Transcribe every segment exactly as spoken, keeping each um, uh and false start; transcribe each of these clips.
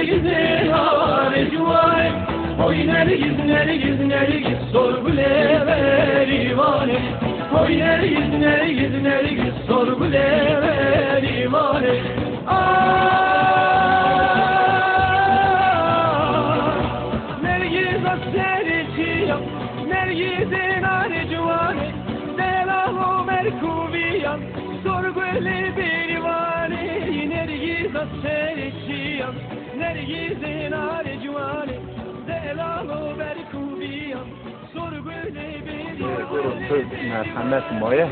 Gizê narê ciwanê, hoy nergiz, nergiz, nergiz, sor gulê berîvanê. Hoy nergiz, nergiz, nergiz, sor gulê berîvanê. Ah, nergiza serê çiyan, nergizê narê ciwanê, delal û merkûviyan, sor gulê berîvanê, nergiza serê çiyan. Nergîzê narê ciwanê, delal û berkûviyan, sor gulê bêrî. Goro tu merhemet maye.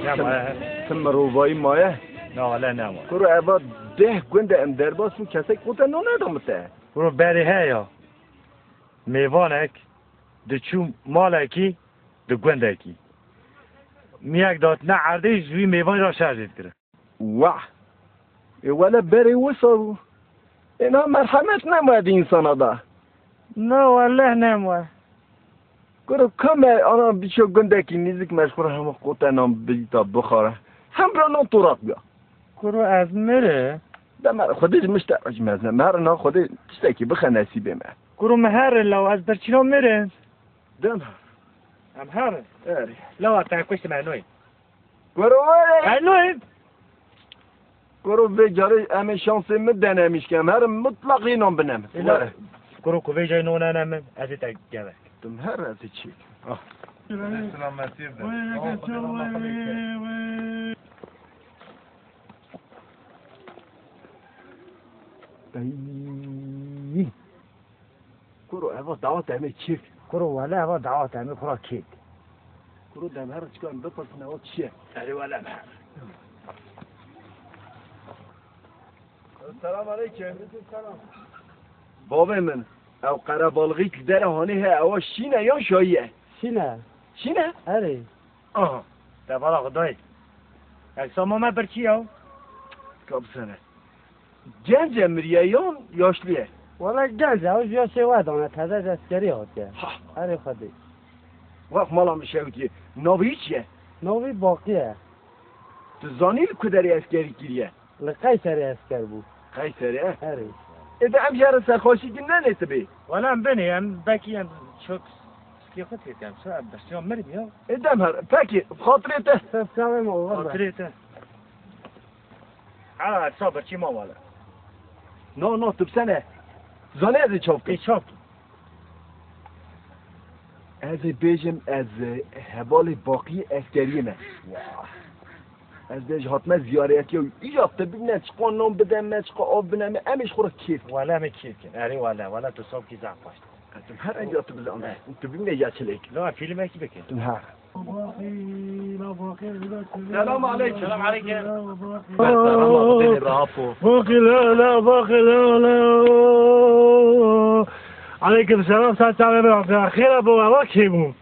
Ne maye? Tu mirovayî maye. Na wele ne maye. Goro eva deh gund e em derbas bûn, kesek xwe te nane da min te. Goro berê heya. Mêvanek diçû malekî di gundekî. Miyek datine erdê ji wî mêvanî re şer jê dikirin. Wah! Ê wele berê wisa bû. Ê na merhemet nemaye di însana da. Na welleh nemaye. Kuro ka me ana biço gundekî nîzik me ji xwe re hema qote nan bidîta bixare. Hem ra nan torat biya. Kuro ez mire. De me Xwedê ji min ji te re jî mezin e. Me here na Xwedê tiştekî bixe nesîbê me. Kuro me here law ez birçîna mirim. Dem her. Em herin. Erê. Lawa te kuştim enoyim. Kuro were. Enoyim. Kuro vê carê em ê şansê min denemîş kem. Herim mutlaq înan binem. Ela. Were. Kuro ku vê carê non enem min, ez ê te gevek. Dim her ez ê çêk. Ah. Selametî be. Ey. Kuro, eva dawa te me çêk. Kuro, wele eva dawa te me xura kêt. Kuro, dem her çikan bipirsin, eva çi ye? Erê, wele me. Selam aleyküm. Bavê min, ew qerebalixî ki dere hanê he, ewa şîn e yan şayî ye? Şîn e. Şîn e? Erê. Aha, te bala Xwedayê. Ek sama me birçî ya. Ka bisene. Genc e miriye yan yaşlı ye? Wala genc e, ew ji yaşê we dane, teze ji eskerî hatiye. Ha. Erê Xwedê. Wext mala min şewitiye. Navê wî çi ye? Navê Baqî ye. Tu zanî li ku derê eskerî kiriye? Li Qeyserê esker bû. Qeyserê, e? Erê. Ê de em jê re serxweşî kin nenê tu bê? Wala em benê, em bekî em çok Sikê xwe têt em, sa em bersiya mirim ya. Ê dem her, pekî, xatirê te. Ser çavê me, oğlum. Xatirê te. Ha, sa birçî ma wala. No, no, tu bisene. Zanê ez ê çav kim? Ê çav kim? Ez ê bêjim, ez, e, hevalê Baqî eskeriyê me. Wah. Ez dê ji hatime ziyaretiya wî. Îja tu bibîne çiqa nan bide me, çiqa av bine me, em ê ji xwe re kêf kin. Wala em ê kêf kin. Erê wala, wala tu sabkî zaf baş. Her enca tu bizan. Tu bibîne ya çilek. La filmekî bikin. Tu her. Selam aleyküm. Selam aleyküm. Baqî la la, baqî la la. Aleyküm selam, sen çavê me. Xêra bo, eva kê bû?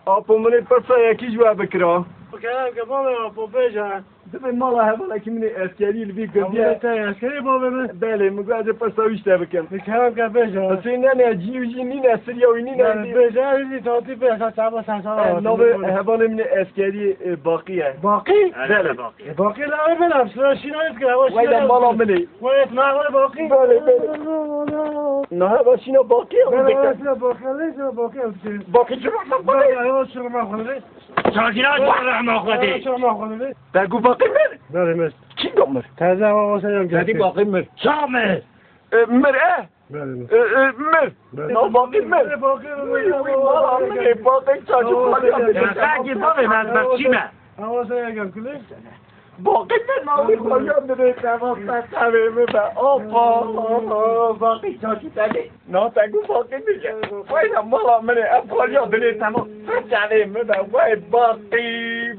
Apo, min ê pirsa yekî ji we bikira. Kerem ke bavê Apo bêje. Divê mala hevalekî min ê eskerî li vî gundî ye. Hevalê te eskerî bavê min? Belê, min got ez ê pirsa wî ji te bikim. Kerem ke bêje. Husên nene, cî û jî nîne, siriya wî nîne. Belê, bêje, ez jî tatî bê, sa çaba, sa çaba. Eh, navê hevalê min ê eskerî, e, Baqî ye. Baqî? Belê. E, Baqî la ev bela, sıra şîna ez kira, o şîna. Wayda mala min ê. Wayet ma wala Baqî. Belê, belê. Naha va şîna Baqî ye. Belê, wala şîna Baqî, wala şîna Baqî. Baqî çi ma xwedê? Çakîra rehma xwedê. Çi ma xwedê? Te gu Baqî mir? Belê, mir. Kî got mir? Teze va va sen. Te dî Baqî mir. Ça mir? E, mir, e? Belê, belê. E, e, mir. Belê. Na Baqî mir. Belê, Baqî mir. Wî, wî, mala min ê, Baqî çaçû xaliya min ê. Belê. Belê, Baqî mir, ez berçî me. Awa se yegem kulê. Baqî mir, na wî xaliya min ê, te va te tevê min be. Opa, Baqî çaçû te dî. Na te gu Baqî mir ye. Wayda mala min ê, ev xaliya min ê, te va te tevê min be. Way Baqî,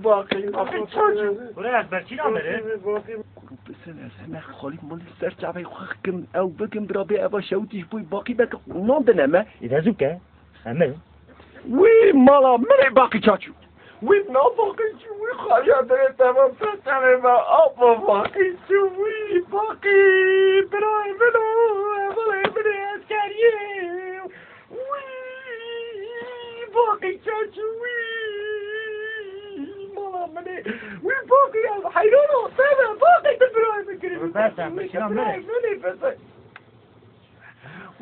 Baqî, Baqî çaçû. Buraya ez berçî na mir ê. Baqî. Kuro bisin ez heme xalî malî ser çavê xwe xikim, ew bikim bira bê eva şewitî ji bo Baqî belke nan dine me. Î de zû ke, em ê. Wî mala min ê Baqî çaçû. Wî na Baqî çû, wî xaliya derê te va ser çavê me. Apo Baqî çû, wî Baqî, birayê min o, hevalê min ê eskeriyê. Wî, Baqî çaçû, wî. Mala min ê. Wî Baqî, ez heyran o, te be, Baqî, tu birayê min kirî. Bes e, bes e, birayê min ê, bes e.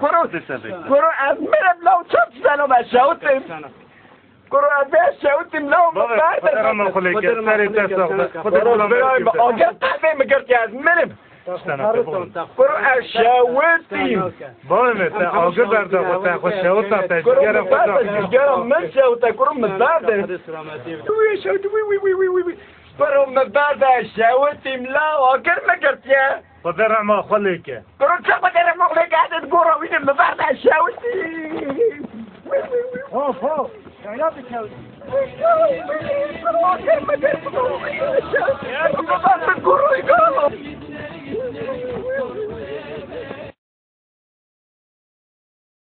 Kuro, kuro ez mirim law çap seno me şewtim. Kuro ez vê şewtim law me berde. Xwedê rehma xwe lê ke, serê te sax be. Xwedê Kuro birayê me, agir qehvê mi girtiye ez mirim. Kuro ez şewitîm. Bavê me, te agir berda xwe, te xwe şewita, te jîgera xwe da. Jîgera min şewite, kuro min berde. Wî şewit, wî, wî, wî, wî, wî, wî. Kuro min berde, ez şewitîm la, agir mi girtiye. Xwedê rehma xwe lê ke. Kuro çi Xwedê rehma xwe lê ke, ez gora wî min berde, ez şewitîm. Hop, hop. Şöyle bir çevir.